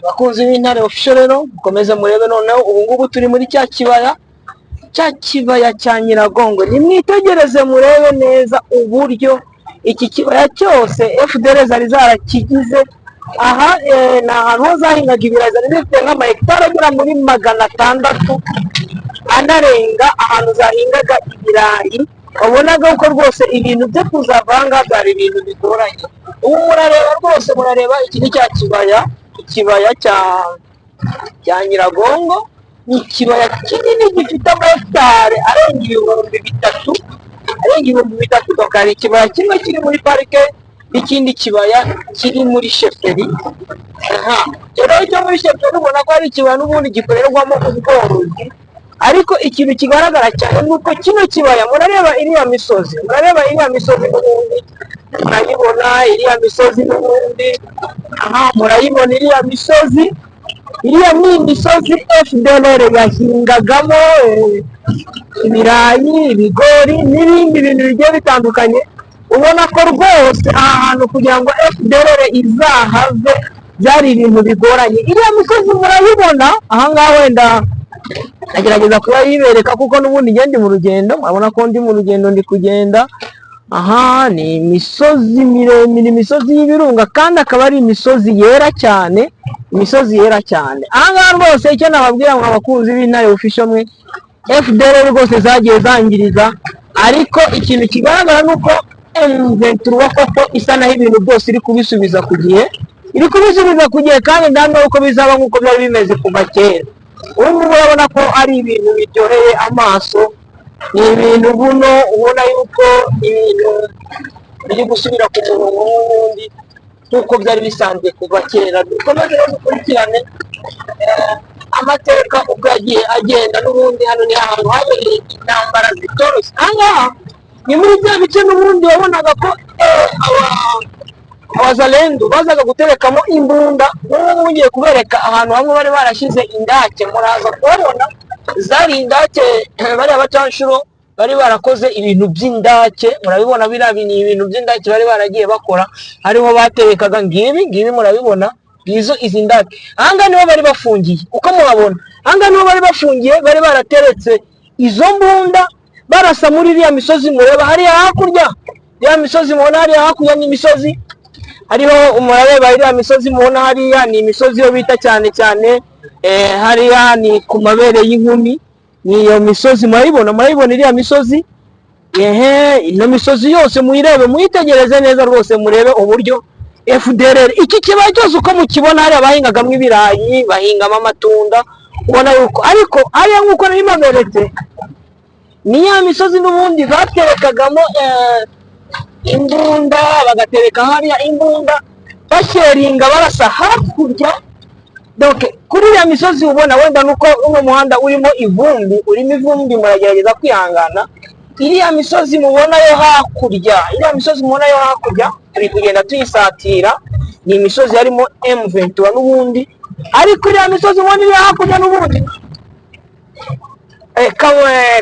Bakunzi b'Intare Official rero, mukomeze murebe. Noneho ubu ngubu turi muri cya kibaya, cya kibaya cya Nyiragongo. Nimwitegereze murebe neza uburyo iki kibaya cyose FDLR zari zarakigize. Aha ni ahantu ho zahingaga ibirayi, zari zifite nk'amahegitari agera muri 600 anarenga, ahantu zahingaga ibirayi. Wabonaga ko rwose ibintu byo kuzava aha ngaha byari ibintu bigoranye. Ubu murareba rwose, murareba, iki ni cya kibaya, ikibaya cya Nyiragongo. Ni ikibaya kinini gifite amahegitari arenga 3000, arenga 3000. Donc hari ikibaya kimwe kiri muri parike n'ikindi kibaya kiri muri chefferie. Aha rero, icyo muri chefferie ubona ko ari ikibaya n'ubundi gikorerwamo ubworozi, ariko ikintu kigaragara cyane ni uko kino kibaya, murareba iriya misozi, murareba iriya misozi n'ubundi, murayibona iriya misozi n'ubundi. Aha murayibona iriya misozi, iriya ni imisozi FDLR yahingagamo ibirayi, ibigori n'ibindi bintu bigiye bitandukanye. Ubona ko rwose aha hantu kugira ngo FDLR izahave byari ibintu bigoranye. Iriya misozi murayibona aha ngaha, wenda ndagerageza kuba yibereka kuko n'ubundi njye ndi mu rugendo. Murabona ko ndi mu rugendo, ndi kugenda. Aha ni imisozi miremire, imisozi y'ibirunga, kandi akaba ari imisozi yera cyane, imisozi yera cyane. Aha ngaha rwose icyo nababwira ngo abakunzi b'Intare Official mwe, FDLR rwose zagiye zangiriza, ariko ikintu kigaragara ni uko M23 koko isa naho ibintu byose iri kubisubiza ku gihe, iri kubisubiza ku gihe, kandi ndahamya uko bizaba nk'uko byari bimeze kuva kera. Ubu ngubu urabona ko ari ibintu biryoheye amaso, ni ibintu buno ubona yuko ibintu biri gusubira ku murongo n'ubundi nk'uko byari bisanzwe kuva kera. Dukomeze rero dukurikirane amateka uko yagiye agenda. N'ubundi hano ni ahantu habereye intambara zitoroshye. Aha ngaha ni muri bya bice n'ubundi wabonaga ko abazalendo bazaga guterekamo imbunda. N'ubu ngubu ngiye kubereka ahantu hamwe bari barashyize indake, muraza kuhabona. Zari indake, bariya bacanshuro bari barakoze ibintu by'indake. Murabibona, biriya ni ibintu by'indake bari baragiye bakora, hariho baterekaga. Ngibi, ngibi, murabibona, ngizo izi ndake. Aha ngaha niho bari bafungiye, uko muhabona aha ngaha niho bari bafungiye. Bari barateretse izo mbunda barasa muri iriya misozi mureba hariya hakurya. Iriya misozi mubona hariya hakurya ni imisozi hariho, murareba iriya misozi mubona hariya ni imisozi yo bita cyane cyane hariya ni ku mabere y'inkumi. Ni iyo misozi murayibona, murayibona iriya misozi. Ehe, ino misozi yose muyirebe, muyitegereze neza rwose, murebe uburyo FDLR, iki kibaya cyose uko mukibona hariya bahingagamo ibirayi, bahingamo amatunda. Ubona yuko ariko hariya nk'uko nari maberetse, ni ya misozi n'ubundi baterekagamo imbunda, bagatereka hariya imbunda basheringa barasa hakurya. Donc kuri iriya misozi ubona, wenda nuko uno muhanda urimo ivumbi, urimo ivumbi, muragerageza kwihangana. Iriya misozi mubona yo hakurya, iriya misozi mubona yo hakurya turi kugenda tuyisatira, ni imisozi yarimo M23 n'ubundi. Ariko iriya misozi mubona iri hakurya n'ubundi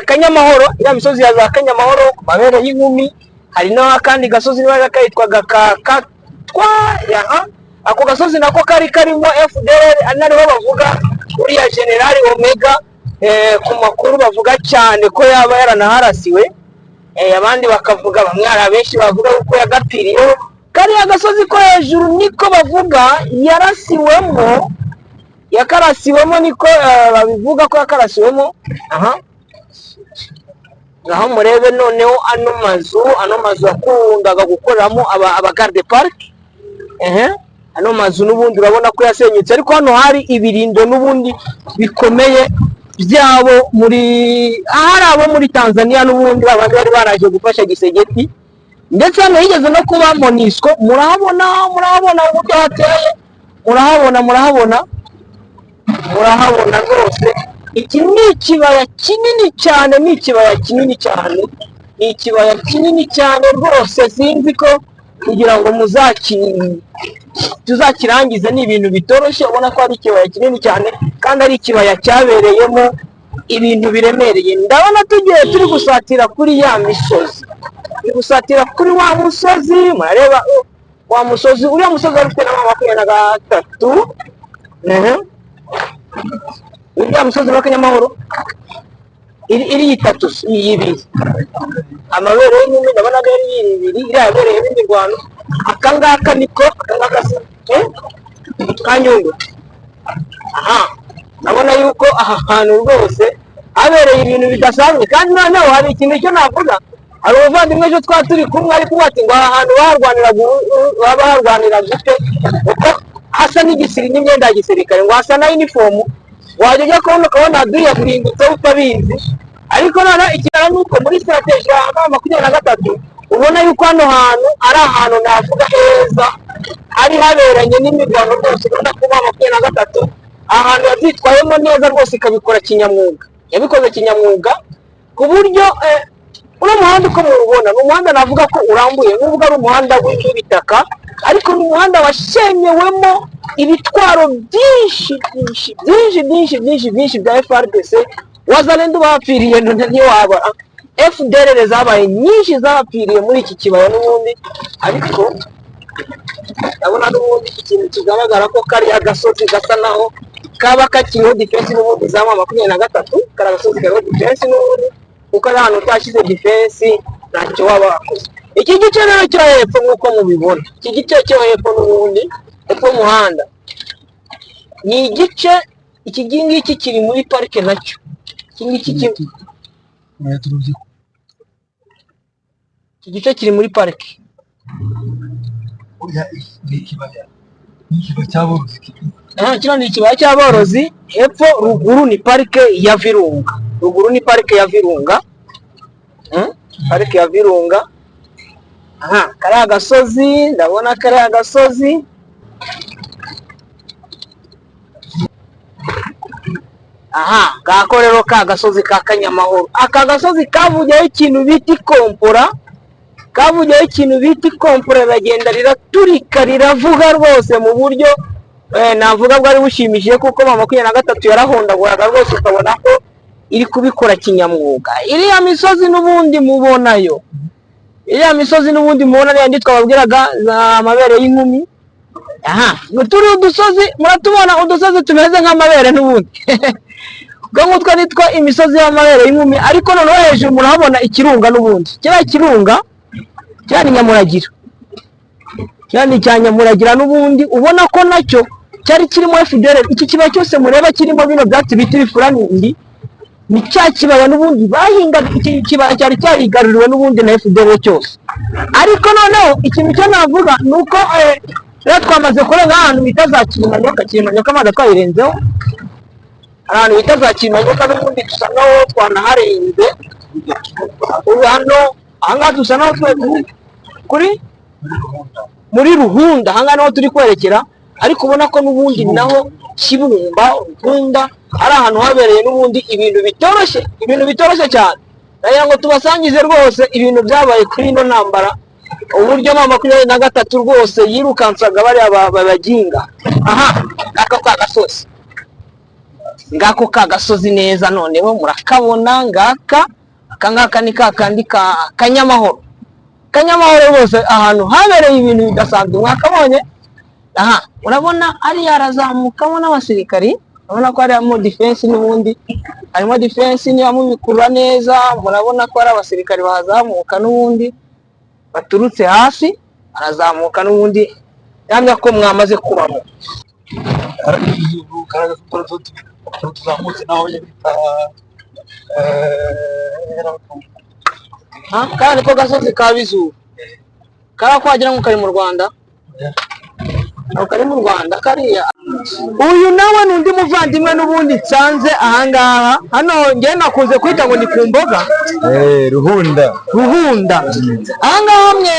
Kanyamahoro, iriya misozi ya za Kanyamahoro ku mabere y'inkumi, hari n'akandi gasozi niba kitwaga ka Katwa. Aha ako gasozi nako kari karimo FDLR, ari nariho bavuga uriya General Omega. Ku makuru bavuga cyane ko yaba yaranaharasiwe, abandi bakavuga, bamwe, hari abenshi bavuga ko yagapfiriyeho. Kariya gasozi ko hejuru niko bavuga yarasiwemo, yakarasiwemo, niko babivuga ko yakarasiwemo. Aha ngaho murebe noneho ano mazu, ano mazu yakundaga gukoreramo aba garde parc. Ehe, ano mazu n'ubundi urabona ko yasenyutse, ariko hano hari ibirindo n'ubundi bikomeye byabo muri, ahari abo muri Tanzania n'ubundi, babandi bari baraje gufasha Tshisekedi. Ndetse hano higeze no kuba MONUSCO. Murahabona, murahabona uburyo hateye, murahabona, murahabona, murahabona rwose. Iki ni ikibaya kinini cyane, ni ikibaya kinini cyane, ni ikibaya kinini cyane rwose. Sinzi ko kugira ngo tuzakirangize ni ibintu bitoroshye. Ubona ko ari ikibaya kinini cyane kandi ari ikibaya cyabereyemo ibintu biremereye. Ndabona tugiye, turi gusatira kuri ya misozi, turi gusatira kuri wa musozi. Murareba wa musozi, uriya musozi wari ufite na 23. Uriya musozi wa Kanyamahoro iri itatu, si iyi ibiri, amabere y'inkumi ndabona ari ibiri, iriya yabereyemo imirwano. Aka ngaka niko, aka ngaka si Kanyundo. Aha ndabona yuko aha hantu rwose habereye ibintu bidasanzwe. Kandi noneho hari ikintu cyo navuga, hari umuvandimwe ejo twaba turi kumwe ari kuvuga ati ngo aha hantu baharwaniraga, baba baharwanira gute, kuko hasa n'imyenda ya gisirikare, ngo hasa na uniform, wajya ujya kubona ukabona adui yaguhindutseho utabizi. Ariko noneho ikiraro ni uko muri strategy ya M23, ubona yuko hano hantu ari ahantu navuga heza hari haberanye n'imirwano rwose. Ubona ko M23 ahantu yabyitwayemo neza rwose, ikabikora kinyamwuga, yabikoze kinyamwuga ku buryo uno muhanda uko muwubona ni umuhanda navuga ko urambuye, nubwo ari umuhanda w'ibitaka, ariko ni umuhanda washenyewemo ibitwaro byinshi byinshi byinshi byinshi byinshi byinshi bya FARDC. Wazalendo bapfiriye ntiwabara, FDLR zabaye nyinshi zapfiriye muri iki kibaya n'ubundi. Ariko ndabona n'ubundi ikintu kigaragara ko kariya gasozi gasa naho kaba kakiriho defense n'ubundi za M23. Kariya gasozi kariho defense n'ubundi, kuko ari ahantu utashyize defense ntacyo waba wakoze. Iki gice rero cyo hepfo, nk'uko mubibona, iki gice cyo hepfo n'ubundi, hepfo y'umuhanda, ni igice iki ngiki kiri muri parike nacyo. Iki ngiki iki gice kiri muri parike. Ni ikibaya, ni ikibaya cy'aborozi. Aha kino ni ikibaya cy'aborozi. Hepfo ruguru ni parike ya Virunga, ruguru ni parike ya Virunga. Parike ya Virunga. Aha kariya gasozi, ndabona kariya gasozi. Aha ngako rero ka gasozi ka Kanyamahoro. Aka gasozi kavuyeho ikintu bita ikompora, kavuyeho ikintu bita ikompora, riragenda riraturika, riravuga rwose mu buryo navuga bwari bushimishije, kuko M23 yarahondaguraga rwose, ukabona ko iri kubikora kinyamwuga. Iriya misozi n'ubundi mubonayo, iriya misozi n'ubundi mubona niyo twababwiraga za amabere y'inkumi. Aha turi udusozi muratubona, udusozi tumeze nk'amabere n'ubundi, ubwo ngutwo nitwa imisozi y'amabere y'inkumi. Ariko noneho hejuru murahabona ikirunga n'ubundi, kiriya kirunga kiriya ni Nyamuragira, kiriya ni icya Nyamuragira n'ubundi, ubona ko nacyo cyari kirimo FDLR. Iki kibaya cyose mureba kirimo bino byatsi bita ibifuranindi ni cya kibaya n'ubundi bahingaga. Iki kibaya cyari cyarigaruriwe n'ubundi na FDLR cyose. Ariko noneho ikintu cyo navuga ni uko rero twamaze kurenga ahantu bita za Kilimanyoka. Kilimanyoka amazi twayirenzeho, hari ahantu bita za Kilimanyoka n'ubundi dusa naho twanaharenze. Ubu hano ahangaha dusa naho kuri muri Ruhunda, ahangaha niho turi kwerekera. Ariko ubona ko n'ubundi naho Kibumba, Ruhunda, ari ahantu habereye n'ubundi ibintu bitoroshye, ibintu bitoroshye cyane. Nagira ngo tubasangize rwose ibintu byabaye kuri ino ntambara, uburyo M23 rwose yirukansaga bariya baginga. Aha ngako ka gasozi, ngako ka gasozi neza, noneho murakabona ngaka. Aka ngaka ni ka kandi ka Kanyamahoro. Kanyamahoro rwose ahantu habereye ibintu bidasanzwe, mwakabonye. Aha urabona ariya harazamukamo n'abasirikari, urabona ko harimo defense n'ubundi, harimo defense. Niba mubikurura neza murabona ko hari abasirikari bahazamuka n'ubundi baturutse hasi, barazamuka n'ubundi. Yamya ko mwamaze kubamo. Tuzamutse naho bita. Kariya niko gasozi ka Bizuru, kariya ko wagira ngo kari mu Rwanda, ntabwo kari mu Rwanda kariya. Uyu nawe ni undi muvandimwe n'ubundi nsanze ahangaha. Hano njyewe nakunze kwita ngo ni ku mboga. Ruhunda. Ruhunda. Ahangaha mwe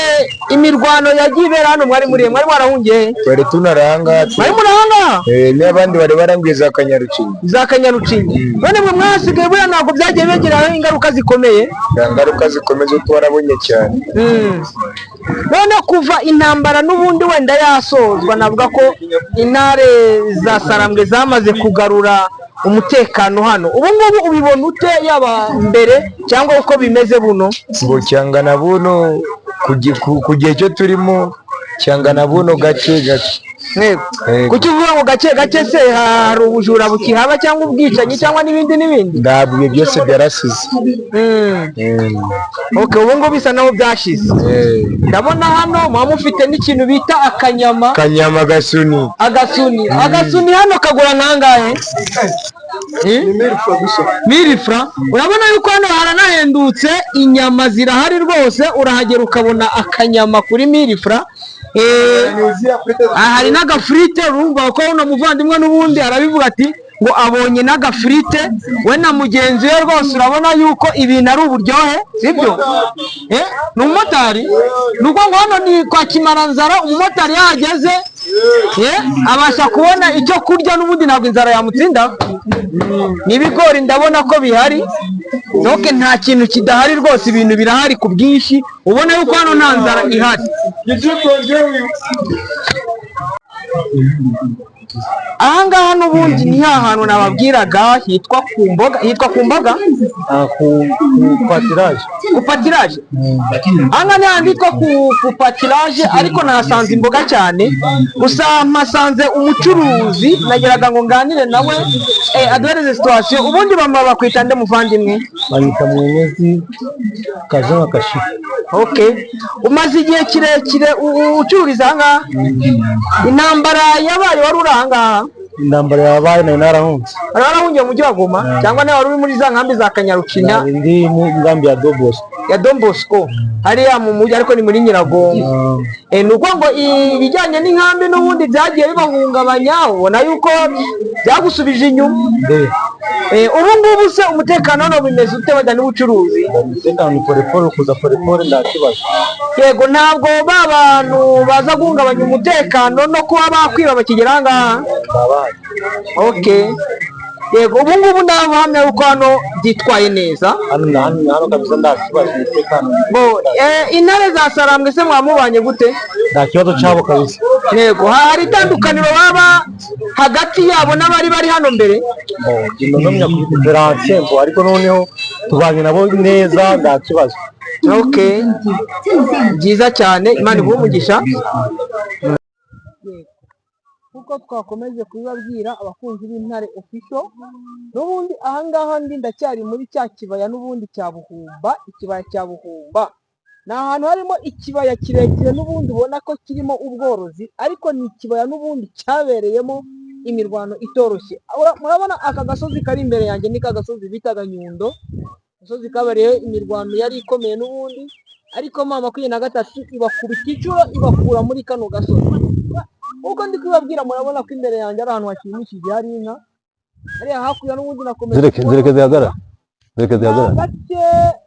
imirwano yagiye ibera hano, mwari muri mwari mwarahungiye he? Twari tunaranga. Mwari muri ahangaha? N'abandi bari barambwiye za Kanyarucinya. Za Kanyarucinya. None mwe mwasigaye, buriya ntabwo byagiye bigiraho ingaruka zikomeye? Nta ngaruka zikomeye twarabonye cyane. None kuva intambara n'ubundi wenda yasozwa, navuga ko intare za Sarambwe zamaze kugarura umutekano hano, ubu ngubu ubibona ute, yaba mbere cyangwa uko bimeze buno? Ngo cyangana buno ku gihe cyo turimo, cyangana buno gake gake. Yego. Yego. Kuki uvuga ngo gake gake se? Hari ubujura bukihaba cyangwa ubwicanyi cyangwa n'ibindi n'ibindi? Ntabwo, ibyo byose byarasize. Okay, ubu ngubu bisa naho byashize. Ndabona hano muba mufite n'ikintu bita akanyama. Kanyama, gasuni. Agasuni, agasuni hano kagura nkangahe? Mille francs. Urabona yuko hano haranahendutse, inyama zirahari rwose, urahagera ukabona akanyama kuri mille francs. Aha hari n'agafrite. Urumva ko uno muvandimwe n'ubundi arabivuga ati ngo abonye n'agafrite we na mugenzi we. Rwose urabona yuko ibintu ari uburyohe, sibyo? Ni umumotari, ni ukuvuga ngo hano ni kwa Kimaranzara. Umumotari yahageze abasha kubona icyo kurya, n'ubundi ntabwo inzara yamutsinda. N'ibigori ndabona ko bihari, donc nta kintu kidahari rwose, ibintu birahari ku bwinshi. Ubona yuko hano nta nzara ihari. Ahangaha n'ubundi ni ha hantu nababwiraga hitwa ku mboga, hitwa ku mboga. Ku patiraje. Ku patiraje. Ahangaha ni hahandi hitwa ku patiraje, ariko nahasanze imboga cyane gusa. Mpasanze umucuruzi, nageraga ngo nganire nawe aduhereze situation. Ubundi bama bakwita nde, muvandimwe? Banyita Mwenyezi Kajanga Kashifu. Okay, umaze igihe kirekire ucururiza ahangaha? Intambara yabaye wari uri ahangaha? Intambara yabaye nari narahunze. Wari warahungiye mu mujyi wa Goma, cyangwa nawe wari uri muri za nkambi za Kanyarucinya? Nari ndi mu nkambi ya Dobos. Ya Don Bosco hariya mu mujyi, ariko ni muri Nyiragongo. Ni ukuvuga ngo ibijyanye n'inkambi n'ubundi byagiye bibahungabanya, ubona yuko byagusubije inyuma. Nde. Ubu ngubu se umutekano hano bimeze ute, wenda n'ubucuruzi? Umutekano ni polepole, kuza polepole, nta kibazo. Yego, ntabwo ba bantu baza guhungabanya umutekano no kuba bakwiba bakigera aha ngaha? Babaye. Okay, yego, ubu ngubu ndahamya yuko hano byitwaye neza. Hano na hano hano kabisa nta kibazo, umutekano. Bo intare za Sarambwe se mwamubanye gute? Nta kibazo cyabo kabisa. Yego, hari itandukaniro baba hagati yabo n'abari bari hano mbere? Nomenya kuri différence ngo, ariko noneho tubanye nabo neza, nta kibazo. Okay, byiza cyane, Imana iguhe umugisha. Kuko twakomeje kubibabwira, abakunzi b'Intare Official, n'ubundi ahangaha ndi ndacyari muri cya kibaya n'ubundi cya Buhumba. Ikibaya cya Buhumba ni ahantu harimo ikibaya kirekire n'ubundi ubona ko kirimo ubworozi, ariko ni ikibaya n'ubundi cyabereyemo imirwano itoroshye. Murabona aka gasozi kari imbere yanjye ni ka gasozi bitaga Nyundo, gasozi kabereye imirwano yari ikomeye n'ubundi, ariko M23 ibakubita inshuro ibakura muri kano gasozi. Nk'uko ndi kubibabwira, murabona ko imbere yanjye ari ahantu hashimishije, hari inka hariya hakurya n'ubundi nakomeje Zireke. kubona Zireke zihagarare, zireke zihagarare. Gace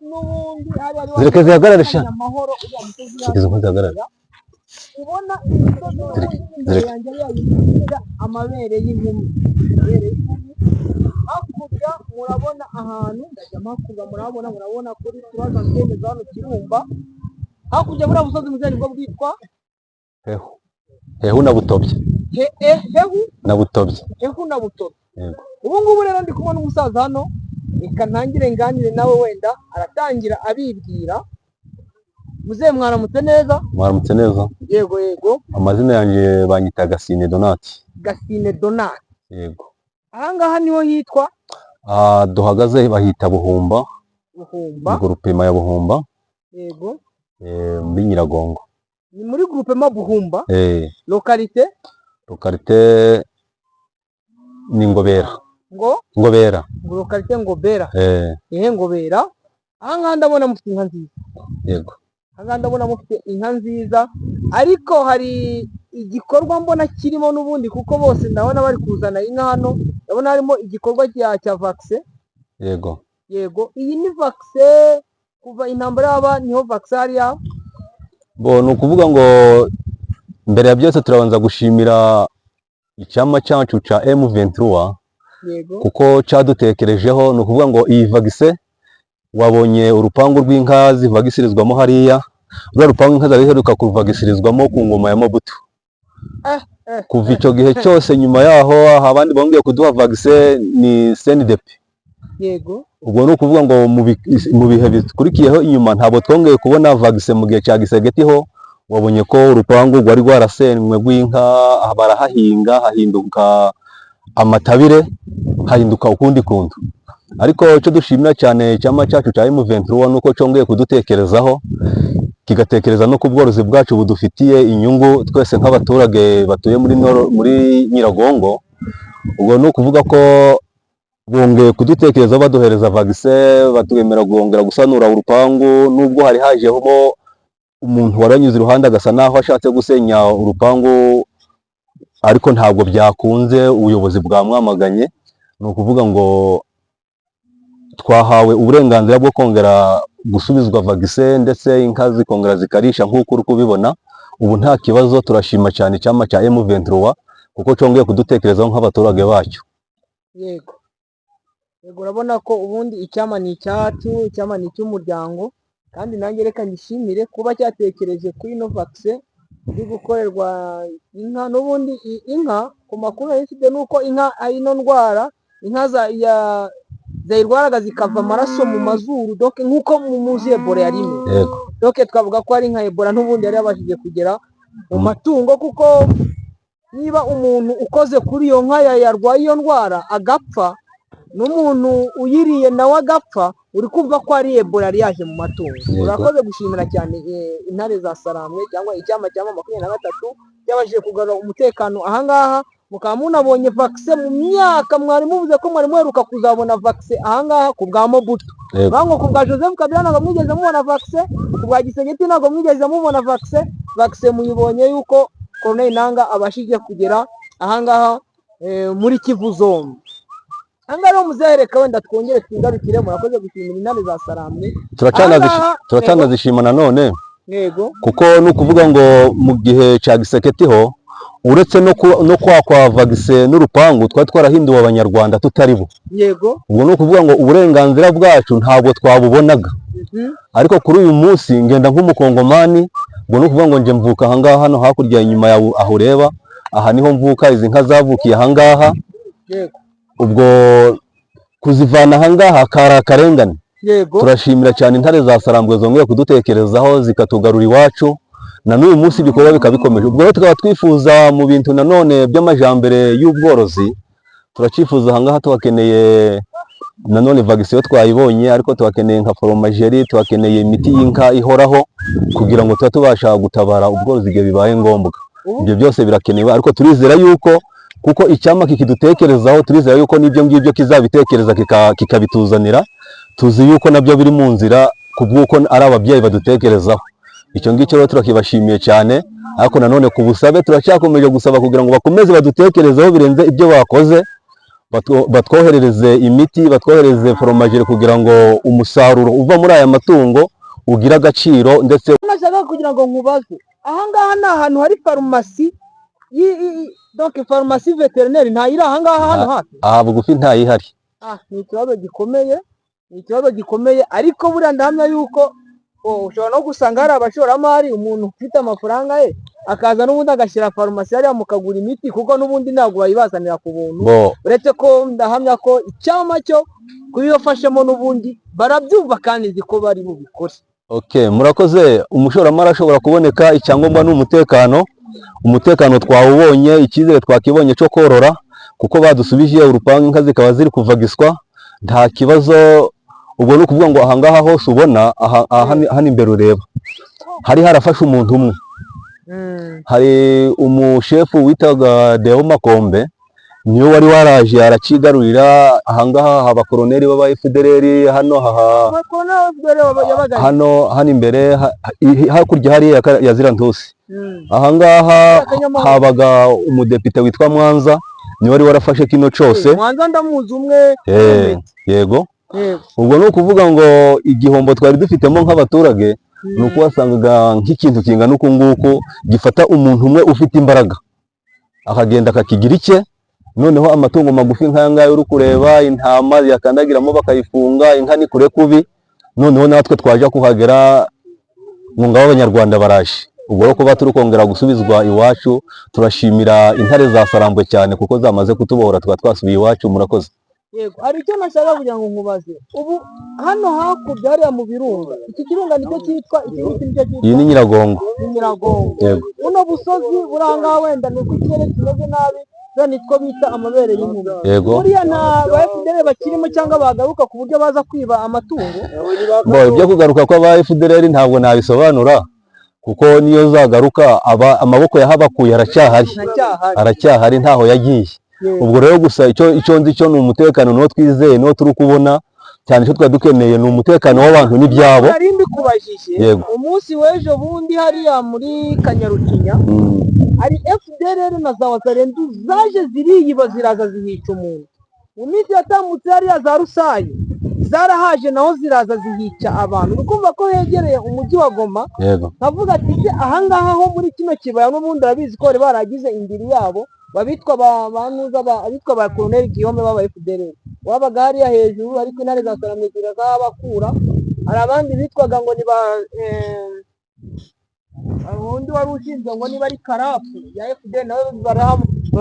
n'ubundi hariya hariho Zireke zihagarare sha. amahoro, uriya musozi. Zireke izo nka zihagarare. Ubona imisozi n'ubundi imbere Zireke. yanjye ariya yita amabere y'inkumi, amabere y'inkumi. Hakurya murabona ahantu ndajya hakurya, murabona, murabona kuri turaza twemeza hano Kirumba hakurya, buriya musozi muzehe nibwo bwitwa Hehu, Hehu na Butobye. Hehu. Na Butobye. Hehu na Butobye. Yego. Ubu ngubu rero ndi kumwe n'umusaza hano, reka ntangire nganire nawe, wenda aratangira abibwira. Muzehe, mwaramutse neza? Mwaramutse neza. Yego. Amazina yanjye banyita Gasine Donati. Gasine Donati. Yego. Ahangaha niho hitwa? Aha duhagaze bahita Buhumba. Buhumba. Groupement ya Buhumba. Yego. Muri Nyiragongo. Ni muri groupement Buhumba? Eh. Localité? Localité ni Ngobera. Ngo? Ngobera. Ngo localité Ngobera? Eh. Ehe, Ngobera. Ahangaha ndabona mufite inka nziza. Yego. Ahangaha ndabona mufite inka nziza, ariko hari igikorwa mbona kirimo n'ubundi, kuko bose ndabona bari kuzana inka hano, ndabona harimo igikorwa cya vaccin. Yego. Yego, iyi ni vaccin kuva intambara yaba, niho vaccin hariya? Bo, ni ukuvuga ngo mbere ya byose turabanza gushimira icyama cyacu cya M23 kuko cyadutekerejeho. Ni ukuvuga ngo iyi vaccin, wabonye urupangu rw'inka zivagisirizwamo hariya, ruriya rupangu inka zari ziheruka kuvagisirizwamo ku ngoma ya Mobutu. Kuva icyo gihe cyose, nyuma yaho abandi bongeye kuduha vaccin ni CNDP. Ubwo ni ukuvuga ngo mu bihe bikurikiyeho inyuma ntabwo twongeye kubona vaccin. Mu gihe cya Tshisekedi ho Wabonye ko urupangu rwari rwarasenywe rw'inka, barahahinga hahinduka amatabire, hahinduka ukundi kuntu. Ariko icyo dushimira cyane icyama cyacu cya M23 nuko cyongeye kudutekerezaho, kigatekereza no ku bworozi bwacu budufitiye inyungu twese nk'abaturage batuye muri Nyiragongo. Ubwo ni ukuvuga ko bongeye kudutekerezaho, baduhereza vaccin, batwemera kongera gusanura urupangu, nubwo hari hajeho umuntu waranyuze iruhande agasa naho ashatse gusenya urupangu, ariko ntabwo byakunze, ubuyobozi bwamwamaganye. Ni ukuvuga ngo twahawe uburenganzira bwo kongera gusubizwa vaccin, ndetse inka zikongera zikarisha nk'uko uri kubibona. Ubu nta kibazo, turashima cyane icyama cya M23 kuko cyongeye kudutekerezaho nk'abaturage bacyo. Yego, urabona ko ubundi icyama ni icyacu, icyama ni icy'umuryango, kandi nanjye reka ngishimire kuba cyatekereje kuri ino vaccin iri gukorerwa inka. N'ubundi inka, ku makuru nari mfite, ni uko inka ari ino ndwara, inka zayirwaraga zikava amaraso mu mazuru, donc nk'uko muzi Ebola yari imeze. Donc twavuga ko ari nka Ebola n'ubundi yari yabashije kugera mu matungo, kuko niba umuntu ukoze kuri iyo nka yarwaye iyo ndwara agapfa, n'umuntu uyiriye nawe agapfa, uri kumva ko ari Ebola yari yaje mu matungo. Urakoze gushimira cyane intare za Sarambwe cyangwa icyama cya M23 cyabashije kugarura umutekano ahangaha, mukaba munabonye vaccin mu myaka mwari muvuze ko mwari muheruka kuzabona vaccin ahangaha ku bwa Mobutu. Ngo ku bwa Joseph Kabila ntabwo mwigeze mubona vaccin, ku bwa Tshisekedi ntabwo mwigeze mubona vaccin. Vaccin muyibonye yuko Corneille Nangaa abashije kugera ahangaha muri Kivu zombi. Ahangaha rero muzereka wenda twongere twigarukire. Murakoze gushimira intare za Sarambwe. Ahangaha, Turacyanazishima nanone, kuko ni ukuvuga ngo mu gihe cya Tshisekedi ho, uretse no kwakwa vaccin n'urupangu, twari twarahinduwe Abanyarwanda tutari bo. Ubwo ni ukuvuga ngo uburenganzira bwacu ntabwo twabubonaga. Ariko kuri uyu munsi ngenda nk'umukongomani. Ubwo ni ukuvuga ngo nje mvuka ahangaha hano hakurya inyuma yawe aho ureba, aha niho mvuka, izi nka zavukiye ahangaha. Ubwo kuzivana ahangaha kari akarengane. Turashimira cyane intare za Sarambwe zongeye kudutekerezaho zikatugarura iwacu, na n'uyu munsi ibikorwa bikaba bikomeje. Ubwo rero tukaba twifuza mu bintu nanone by'amajambere y'ubworozi, turacyifuza ahangaha tuhakeneye nanone vaccin yo twayibonye, ariko tuhakeneye nka fromagerie, tuhakeneye imiti y'inka ihoraho kugira ngo tuba tubasha gutabara ubworozi igihe bibaye ngombwa. Ibyo byose birakenewe, ariko turizera yuko kuko icyama kikidutekerezaho, turizera yuko n'ibyo ngibyo kizabitekereza kikabituzanira. Tuzi yuko nabyo biri mu nzira kubw'uko ari ababyeyi badutekerezaho. Icyo ngicyo rero turakibashimiye cyane, ariko nanone ku busabe turacyakomeje gusaba kugira ngo bakomeze badutekerezeho birenze ibyo bakoze, batwoherereze imiti, batwoherereze fromagerie kugira ngo umusaruro uva muri aya matungo ugire agaciro ndetse Nashaka kugira ngo nkubaze, ahangaha ni ahantu hari farumasi, donc farumasi vétérinaire ntayiri ahangaha hano hafi? Aha bugufi ntayihari. Ah, ni ikibazo gikomeye, ni ikibazo gikomeye, ariko buriya ndahamya yuko, oh, ushobora no gusanga hari abashoramari, umuntu ufite amafaranga ye akaza n'ubundi agashyira farumasi hariya mukagura imiti, kuko n'ubundi ntabwo bayibazanira ku buntu. Bo Uretse ko ndahamya ko icyama cyo kubibafashamo n'ubundi barabyumva, kandi nzi ko bari bubikore. Okay, murakoze. Umushoramari ashobora kuboneka, icyangombwa ni umutekano. Umutekano twawubonye, icyizere twakibonye cyo korora, kuko badusubije urupangu, inka zikaba ziri kuvagiswa nta kibazo. Ubwo ni ukuvuga ngo ahangaha hose ubona aha, aha hano imbere ureba hari harafashe umuntu umwe. Hari umushefu witaga Deo Makombe, niwe wari waraje arakigarurira. Ahangaha haba koroneri b'aba FDLR hano haha. Yabaga Hano hano imbere hakurya hariya ya Zirantusi. Ahangaha Akanyamahoro. habaga umudepite witwa Mwanza, niwe wari warafashe kino cose. Mwanza ndamuzi umwe. Yego. Yego. Ubwo ni ukuvuga ngo igihombo twari dufitemo nk'abaturage ni uko wasangaga nk'ikintu kingana uku nguku gifata umuntu umwe ufite imbaraga akagenda akakigira icye, noneho amatungo magufi nk'aya ngaya uri kureba, intama yakandagiramo bakayifunga, inka ni kure kubi. Noneho natwe twaje kuhagera ngo ngabo Abanyarwanda baraje. Ubwo rero kuba turi kongera gusubizwa iwacu, turashimira intare za Sarambwe cyane kuko zamaze kutubohora, tukaba twasubiye iwacu. Murakoze. Yego, hari icyo nashaka kugira ngo nkubaze. Ubu hano hakurya hariya mu birunga, iki kirunga nicyo cyitwa, iki ngiki nicyo cyitwa? Iyi ni Nyiragongo. Ni Nyiragongo. Yego. Buno busozi buri aha ngaha, wenda ni uko ikirere kimeze nabi, buriya nitwo bita amabere y'inkuba. Yego. Buriya nta ba FDLR bakirimo cyangwa bagaruka ku buryo baza kwiba amatungo? Bo, ibyo kugaruka kw'aba FDLR ntabwo nabisobanura, kuko niyo zagaruka aba amaboko yahabakuye aracyahari. Ntacyahari. Aracyahari, ntaho yagiye. Ubwo rero gusa icyo nzi cyo ni umutekano, niwo twizeye, niwo turi kubona cyane. Icyo twari dukeneye ni umutekano w'abantu n'ibyabo. Nari mbikubajije. Umunsi w'ejo bundi hariya muri Kanyarucinya hari FDLR na za Wazalendo zaje ziriyiba, ziraza zihica umuntu. Mu minsi yatambutse hariya za Rusayi zarahaje, naho ziraza zihica abantu. Uri kumva ko hegereye umujyi wa Goma. Nkavuga ati: se ahangaha ho muri kino kibaya n'ubundi urabizi ko bari baragize indiri yabo, babitwa ba banuza abitwa ba Colonel Guillaume b'aba FDLR wabaga hariya hejuru, ariko intare za Saramye zirazahabakura. Hari abandi bitwaga ngo ni ba hari undi wari ushinzwe ngo niba ari karafu ya FDL, nawe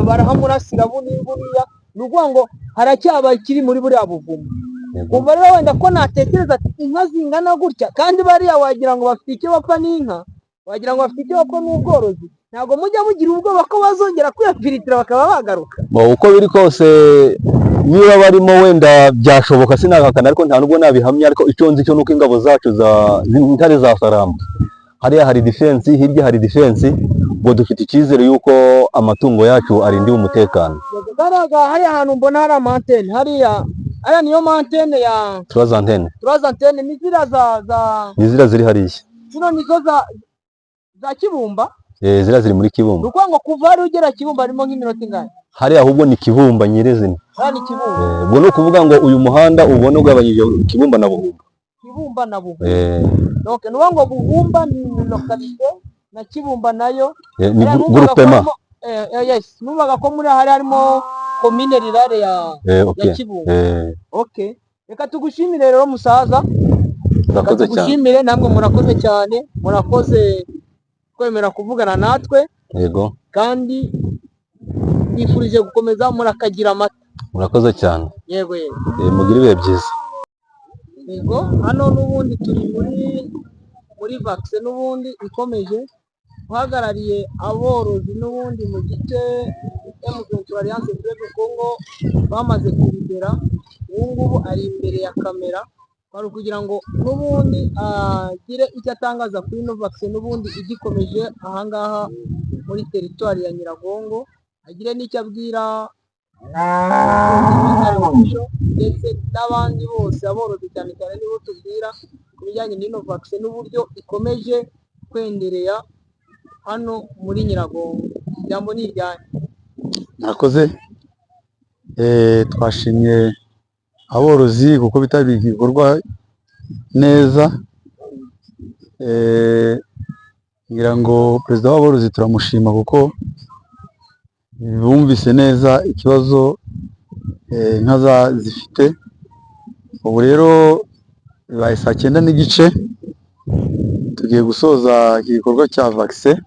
barahamurasira buriya. Ni ukuvuga ngo haracyaba kiri muri buriya buvumo. Umva rero, wenda ko natekereza ati inka zingana gutya, kandi bariya wagira ngo bafite icyo bapfa n'inka, wagira ngo bafite icyo bapfa n'ubworozi, ntabwo mujya mugira ubwoba ko bazongera kwiyafiritira bakaba bagaruka? Bo, uko biri kose niba barimo wenda byashoboka, sinahakana, ariko nta nubwo nabihamya. Ariko icyo nzi cyo nuko ingabo zacu za intare za Sarambwe, hariya hari defense, hirya hari defense, ubwo dufite icyizere yuko amatungo yacu arindiwe umutekano. Garaga hariya hantu mbona hari ama antenne hariya, hariya niyo ma antenne ya Trois antennes. Trois antennes ni ziriya za Ni ziriya ziri hariya. Zino nizo za Kibumba? Eh, ziriya ziri muri Ni Kibumba. ukuvuga ngo kuva hariya ugera Kibumba harimo nk'iminota ingahe? Hariya ahubwo ni Kibumba nyirizina. Hariya ni Kibumba. Eh, ubwo ni ukuvuga ngo uyu muhanda ubona ugabanyije Kibumba na Buhumba. Kibumba na Buhumba. Donc ni ukuvuga ngo Buhumba ni localité na Kibumba nayo Ni hariya numvaga ko groupement. harimo, yes, numvaga ko muri hari harimo commune rurale ya ya Kibumba. Okay, reka tugushimire rero musaza. Reka Murakoze cyane. tugushimire, namwe murakoze cyane, murakoze kwemera kuvugana natwe. Kandi twifurije gukomeza murakagira amata. Murakoze cyane. Yego. Mugire ibihe byiza. Yego, hano n'ubundi turi muri vaccine n'ubundi ikomeje. Uhagarariye aborozi n'ubundi mu gice M23 Alliance Fleuve Congo bamaze kuribera, ubu ngubu ari imbere ya kamera, kwari ukugira ngo n'ubundi agire icyo atangaza kuri ino vaccine n'ubundi igikomeje ahangaha muri teritwari ya Nyiragongo, agire n'icyo abwira ndetse n'abandi bose, aborozi cyane cyane nibo tubwira ku bijyanye n'ino vaccine n'uburyo ikomeje kwendereya hano muri Nyiragongo. Ijambo ni iryanyu. Murakoze. Twashimye aborozi kuko bitabiriye igikorwa neza. Ngira ngo perezida w'aborozi turamushima kuko bumvise neza ikibazo inka zifite. Ubu rero bibaye saa 9:30, tugiye gusoza iki gikorwa cya vaccine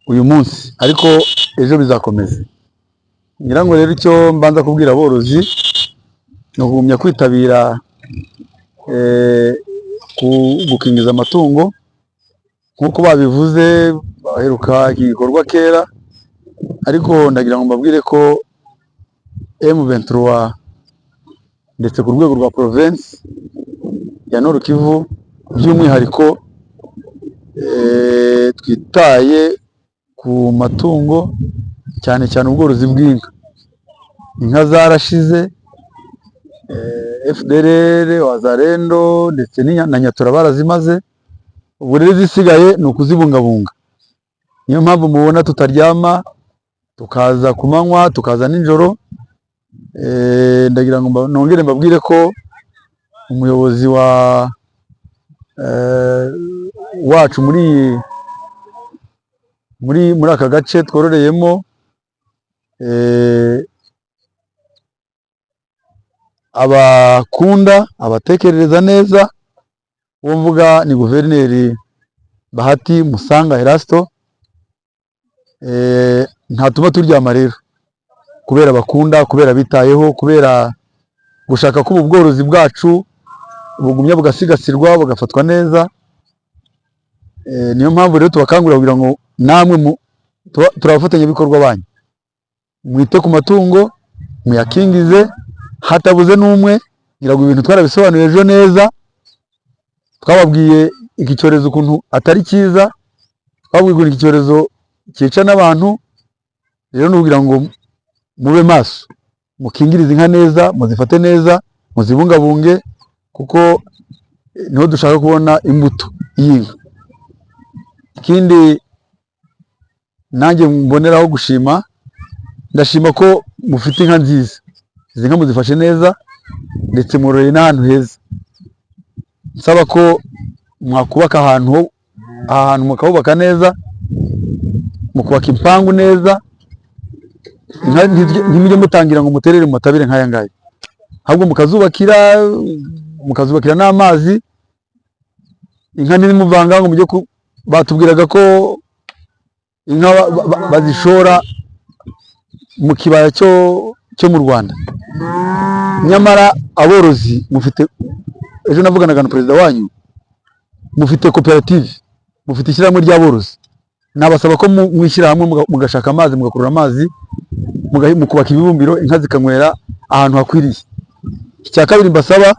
uyu munsi, ariko ejo bizakomeza. Ngira ngo rero icyo mbanza kubwira aborozi ni ukugumya kwitabira gukingiza amatungo nk'uko babivuze, baheruka iki gikorwa kera. Ariko ndagira ngo mbabwire ko M23 ndetse ku rwego rwa province ya Nord Kivu by'umwihariko, twitaye ku matungo, cyane cyane ubworozi bw'inka. Inka zarashize, FDLR, Wazalendo ndetse na Nyatura barazimaze. Ubu rero izisigaye ni ukuzibungabunga. Niyo mpamvu mubona tutaryama, tukaza ku manywa, tukaza nijoro. Ndagira ngo nongere mbabwire ko umuyobozi wa wacu muri aka gace twororeyemo, abakunda abatekerereza neza, uwo mvuga ni guverineri Bahati Musanga Erasto. Ntatuma turyama rero. Kubera bakunda, kubera bitayeho, kubera gushaka ko ubu bworozi bwacu bugumya bugasigasirwa, bugafatwa neza. Niyo mpamvu rero tubakangurira kugira ngo namwe turi abafatanyabikorwa banyu, mwite ku matungo, muyakingize hatabuze n'umwe. Ngira ngo ibintu twarabisobanuye ejo neza, twababwiye iki cyorezo ukuntu atari cyiza, twababwiye ukuntu iki cyorezo cyica n'abantu. Rero ni ukugira ngo mube maso, mukingirize inka neza, muzifate neza, muzibungabunge, kuko niho dushaka kubona imbuto y'inka. Ikindi nanjye mboneraho gushima, ndashima ko mufite inka nziza. Izi nka muzifashe neza, ndetse mworoye n'ahantu heza. Nsaba ko mwakubaka ahantu aha hantu mukahubaka neza, mukubaka impangu neza. Inka ntimujye mutangira ngo muterere mu matabire nk'aya ngaya, ahubwo mukazubakira n'amazi. Inka ntimuvanga ngo mujye ku batubwiraga ko inka bazishora mu kibaya cyo mu Rwanda, nyamara aborozi mufite, ejo navuganaga na perezida wanyu, mufite koperative, mufite ishyirahamwe ry'aborozi. Nabasaba ko mwishyira hamwe, mugashaka amazi, mugakurura amazi, mukubaka ibibumbiro, inka zikanywera ahantu hakwiriye. Icya kabiri mbasaba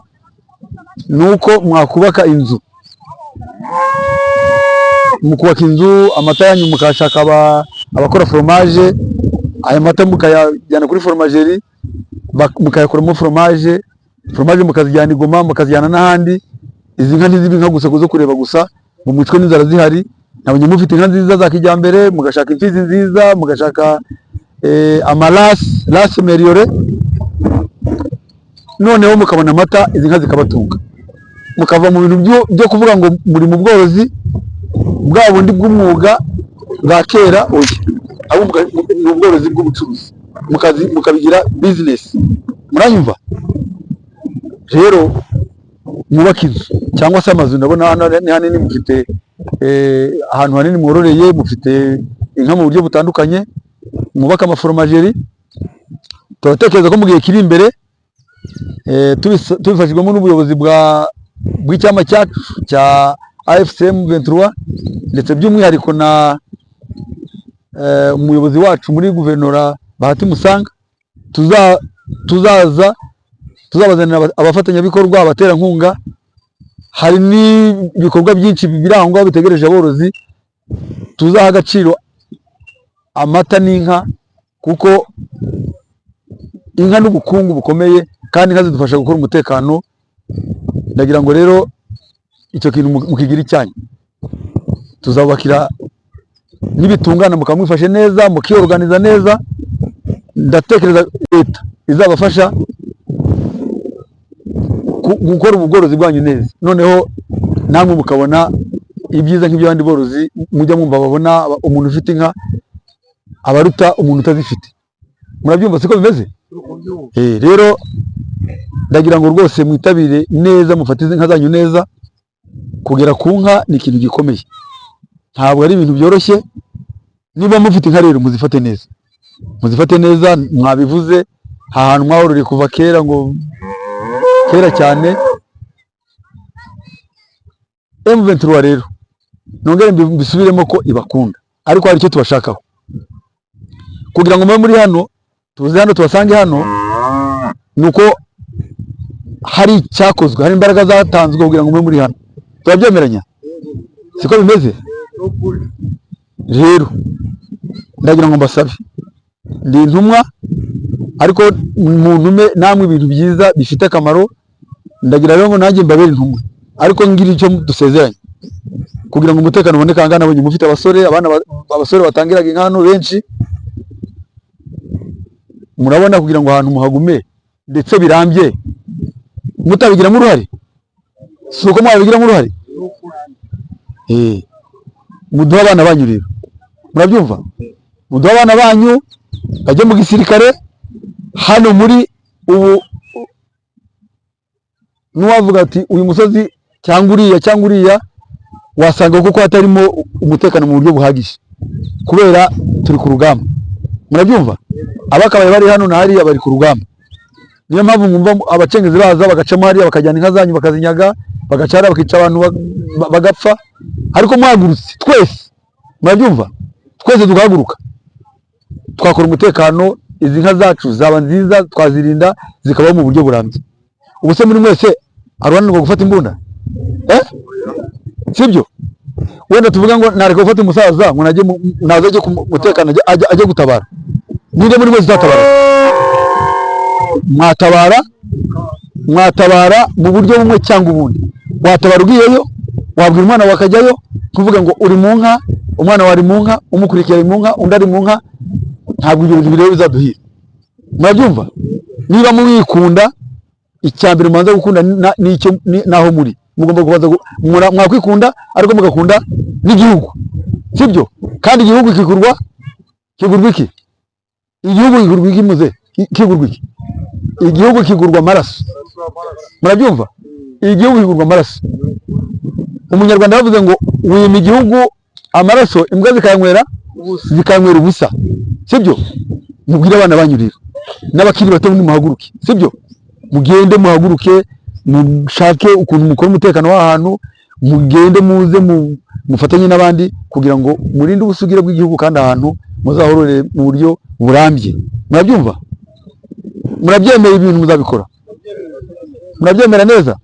ni uko mwakubaka inzu, mukubaka inzu, amata yanyu mukashaka abakora foromaje, aya mata mukayajyana kuri foromajerie, mukayakoramo foromaje, foromaje mukazijyana i Goma, mukazijyana n'ahandi. Izi nka ntizibe inka gusa zo kureba gusa ngo mwicwe n'inzara zihari. Nabonye mufite inka nziza za kijyambere, mugashaka imfizi nziza, mugashaka amarasi, race améliorée, noneho mukabona amata, izi nka zikabatunga, mukava mu bintu byo kuvuga ngo muri mu bworozi bwa bundi bw'umwuga bwa kera. Oya, ahubwo ni ubworozi bw'ubucuruzi, mukabigira business. Muranyumva? Rero mwubake inzu cyangwa se amazu. Ndabona hano ni hanini, mufite ahantu hanini mwororeye, mufite inka mu buryo butandukanye, mwubake amaforomajerie. Turatekereza ko mu gihe kiri imbere, tubifashijwemo n'ubuyobozi bw'icyama cyacu cya AFC M23, ndetse by'umwihariko na umuyobozi wacu muri guverinora Bahati Musanga, tuzaza tuzabazanira abafatanyabikorwa, abaterankunga. Hari n'ibikorwa byinshi biri aho ngaho bitegereje aborozi. Tuzaha agaciro amata n'inka, kuko inka n'ubukungu bukomeye, kandi inka zidufasha gukora umutekano. Ndagira ngo rero icyo kintu mukigira icyanyu. Tuzabubakira nibitungana, mukaba mwifashe neza, mukiyoruganiza neza, ndatekereza leta izabafasha gukora ubworozi bwanyu neza, noneho namwe mukabona ibyiza nk'iby'abandi borozi mujya mwumva babona. Umuntu ufite inka abaruta umuntu utazifite. Murabyumva, siko bimeze? Rero ndagira ngo rwose mwitabire neza, mufate izi nka zanyu neza. Kugera ku nka ni ikintu gikomeye, ntabwo ari ibintu byoroshye. Niba mufite inka rero muzifate neza, muzifate neza. Mwabivuze, ahantu mwahororeye kuva kera, ngo kera cyane. M23 rero, nongere mbisubiremo ko ibakunda, ariko hari icyo tubashakaho kugira ngo mube muri hano, tuze hano tubasange hano, ni uko hari icyakozwe, hari imbaraga zatanzwe kugira ngo mube muri hano. Turabyemeranya, siko bimeze? Rero ndagira ngo mbasabe, ndi intumwa, ariko muntume namwe ibintu byiza bifite akamaro. Ndagira rero ngo nanjye mbabere intumwa, ariko ngira icyo dusezeranye kugira ngo umutekano uboneke. Aha ngaha nabonye mufite abasore, abana abasore batangiraga inka hano benshi. Murabona, kugira ngo ahantu muhagume ndetse birambye, mutabigiramo uruhare, si uko mwabigiramo uruhare? Muduhe abana banyu rero, murabyumva? Muduhe abana banyu bajye mu gisirikare hano muri ubu. N'uwavuga ati uyu musozi cyangwa uriya cyangwa uriya, wasanga kuko hatarimo umutekano mu buryo buhagije, kubera turi ku rugamba. Murabyumva? Abakabaye bari hano na hariya bari ku rugamba. Niyo mpamvu mwumva abacengezi baza bagacamo hariya, bakajyana inka zanyu bakazinyaga, bagaca hariya bakica abantu bagapfa. Ariko muhagurutse twese, murabyumva, twese tugahaguruka twakora umutekano, izi nka zacu zaba nziza, twazirinda zikabaho mu buryo burambye. Ubu se muri mwese hari uwananirwa gufata imbunda? Sibyo? Wenda tuvuga ngo nareka gufata umusaza ngo najye naza ajye ku mutekano, ajye gutabara. Ninde muri mwese utatabara? Mwatabara, mwatabara mu buryo bumwe cyangwa ubundi. Watabara ugiyeyo, wabwira umwana wawe akajyayo, kuvuga ngo uri mu nka, umwana wawe ari mu nka, umukurikiye ari mu nka, undi ari mu nka, ntabwo ibyo bintu rero bizaduhira. Murabyumva? Niba mwikunda, icya mbere mubanza gukunda n'icyo n'aho muri. Mugomba kubanza mwakwikunda, ariko mugakunda n'igihugu, sibyo? Kandi igihugu kigurwa iki? Igihugu kigurwa iki muze? Kigurwa iki? Igihugu kigurwa amaraso. Murabyumva? Igihugu kigurwa amaraso. Umunyarwanda yavuze ngo wima igihugu amaraso, imbwa zikayanywera ubusa, sibyo? Mubwire abana banyu rero n'abakiri bato, nimuhaguruke, sibyo? Mugende muhaguruke, mushake ukuntu mukora umutekano w'ahantu, mugende muze mufatanye n'abandi kugira ngo murinde ubusugire bw'igihugu, kandi ahantu muzahorore mu buryo burambye. Murabyumva? Murabyemera? Ibintu muzabikora? Murabyemera neza?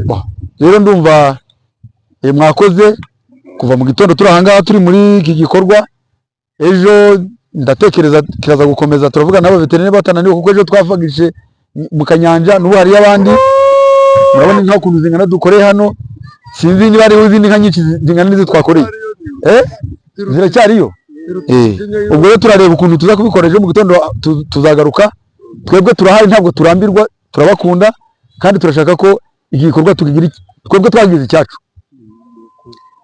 Bah, rero ndumva mwakoze kuva mu gitondo turi ahangaha, turi muri iki gikorwa. Ejo ndatekereza kiraza gukomeza, turavuga n'aba veterineri batananiwe, kuko ejo twavugije mu Kanyanja, n'ubu hariyo abandi. Murabona inka ukuntu zingana dukoreye hano, sinzi niba hariho izindi nka nyinshi zingana n'izi twakoreye. Ziracyariyo. Ubwo rero turareba ukuntu tuza kubikora ejo mu gitondo, tuzagaruka. Twebwe turahari, ntabwo turambirwa, turabakunda kandi turashaka ko iki gikorwa tukigira twebwe twagize icyacu.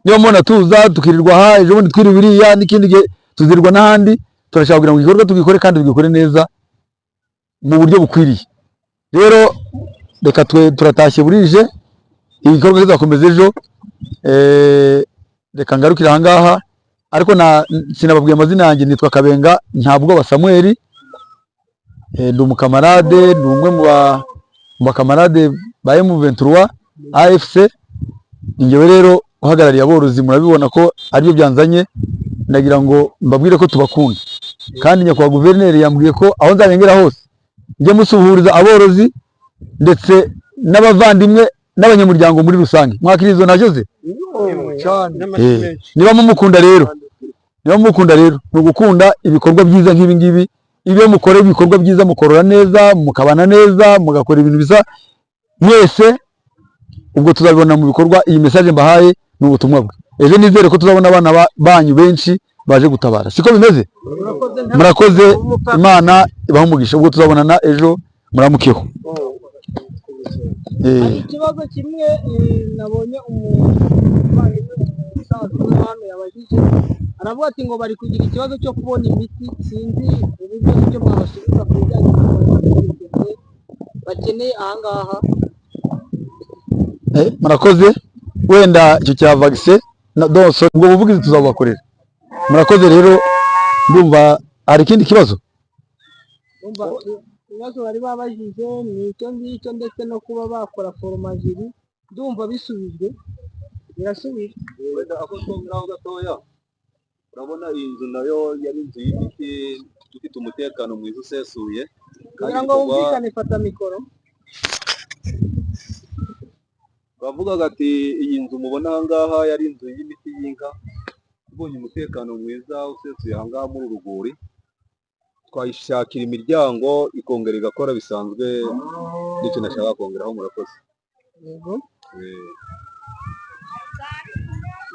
Niba mubona tuza tukirirwa aha, ejo bundi twiriwe iriya, n'ikindi gihe tuzirirwa n'ahandi, turashaka kugira ngo igikorwa tugikore kandi tugikore neza mu buryo bukwiriye. Rero reka twe turatashye, burije, igikorwa kizakomeza ejo. Reka ngarukire aha ngaha, ariko na sinababwiye amazina yanjye. Nitwa Kabenga Ntabwoba Samuel. Ndi umukamarade, ni umwe mu bakamarade ba M23 AFC. Ni njyewe rero uhagarariye aborozi, murabibona ko aribyo byanzanye. Ndagira ngo mbabwire ko tubakunda, kandi nyakubahwa guverineri yambwiye ko aho nzajya ngera hose njye musuhuriza aborozi ndetse n'abavandimwe n'abanyamuryango muri rusange. Mwakira izo ntashyo ze? Niba mumukunda rero, niba mumukunda rero, ni ugukunda ibikorwa byiza nk'ibi ngibi. Iyo mukora ibikorwa byiza, mukorora neza, mukabana neza, mugakora ibintu bisa mwese, ubwo tuzabibona mu bikorwa. Iyi message mbahaye ni ubutumwa bwe. Ejo nizere ko tuzabona abana banyu benshi baje gutabara, siko bimeze? Murakoze, Imana ibahe umugisha. Ubwo tuzabonana ejo, muramukeho. Hari ikibazo kimwe nabonye umuvandimwe, umusaza uri hano yabajije, aravuga ati ngo bari kugira ikibazo cyo kubona imiti. Sinzi uburyo icyo mwabasubiza ku bijyanye n'ibintu bakeneye ahangaha. Murakoze. Wenda icyo cya vaccin na dose, ubwo buvugizi tuzabubakorera. Murakoze rero, ndumva hari ikindi kibazo. Umva, ibibazo bari babajije ni icyo ngicyo, ndetse no kuba bakora foromagerie, ndumva bisubijwe, birasubijwe. Wenda ako twongeraho gatoya, urabona iyi nzu nayo yari inzu y'imiti ifite umutekano mwiza usesuye. Kugira ngo wumvikane, fata mikoro. Bavugaga ati iyi nzu mubona aha ngaha yari inzu y'imiti y'inka, tubonye umutekano mwiza usesuye aha ngaha muri uru rwuri, twayishakira imiryango ikongera igakora bisanzwe. Nicyo nashaka kongeraho, murakoze. Yego.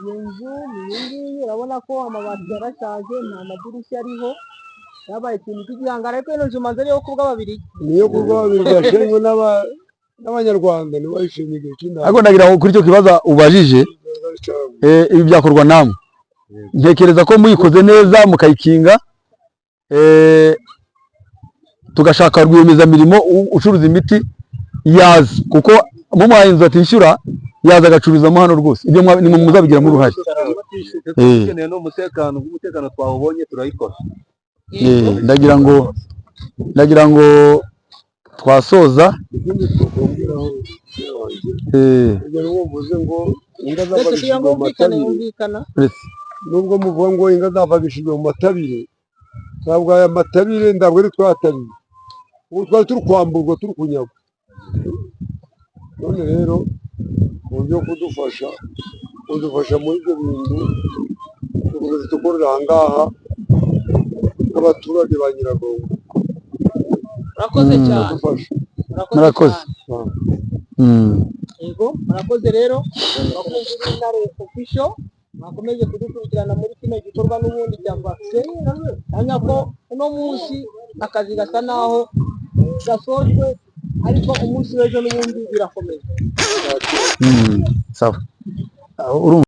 Iyo nzu ni iyi ngiyi, urabona ko amabati yarashaje, nta madirishya ariho, yabaye ikintu cy'igihangano. Ariko ino nzu umanza ariyo kubw'Ababirigi. Niyo kubw'Ababirigi, yashenywe n'Abanyarwanda, nibo bayishenye igihe cy'intambara. Ariko ndagira ngo kuri icyo kibazo ubajije, ibi byakorwa namwe. Ntekereza ko muyikoze neza mukayikinga, tugashaka rwiyemezamirimo ucuruza imiti yaza, kuko mumuhaye inzu atishyura yaza agacururizamo hano rwose. Ibyo nimwe muzabigiramo uruhare. Dukeneye n'umutekano, umutekano twawubonye turayikora. Ndagira ngo Ndagira ngo twasoza. Ikindi twakongeraho wanjye, kugira ngo mvuze ngo inga Ndetse kugira zavagishijwe ngo mu humvikane matabire, humvikana. Uretse nubwo muvuga ngo inga zavagishijwe mu matabire, ntabwo aya matabire, ntabwo ari twatabiye, ubu twari turi kwamburwa, turi kunyagwa. None rero mu buryo kudufasha, kudufasha muri ibyo bintu, dukomeza dukorera aha ngaha nk'abaturage ba Nyiragongo. Murakoze cyane. Kudufasha. Murakoze Murakoze. cyane. Yego, murakoze rero bakunzi b'Intare Official, mwakomeje kudukurikirana muri kino gikorwa n'ubundi cya vaccine. Hamya ko uno munsi akazi gasa naho gasojwe, ariko umunsi w'ejo n'ubundi birakomeza. Sawa. Urumva.